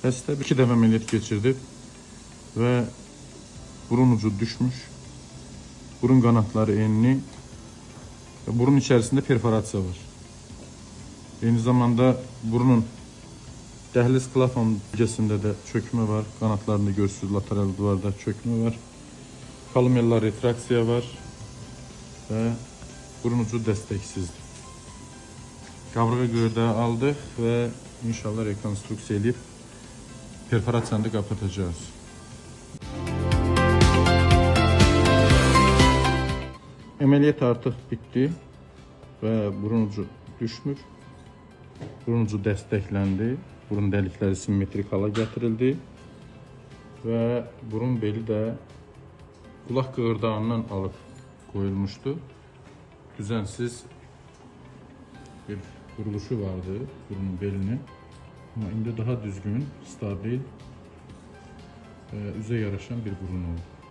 Xəstə 2 dəfə əməliyyat keçirdib və burun ucu düşmüş, burun qanatları enli və burun içərisində perforasiya var. Eyni zamanda burunun dəhliz klapan bölgəsində də çökmə var, qanatlarında görürsünüz, lateral duvarda çökmə var, kolumella retraksiya var və burun ucu dəstəksizdir. Qavrığı qırdağı aldıq və inşallah rekonstruksiya edib perforasiyanı da kapatacağız. Əməliyyat artıq bitdi və burun ucu düşmür. Burun ucu dəstəkləndi, burun dəlikləri simmetrik hala gətirildi və burun beli də qulaq qığırdağından alıb qoyulmuşdu. Düzənsiz bir quruluşu vardı burun belinin. Amma indi daha düzgün, stabil və üzə yaraşan bir burun oldu.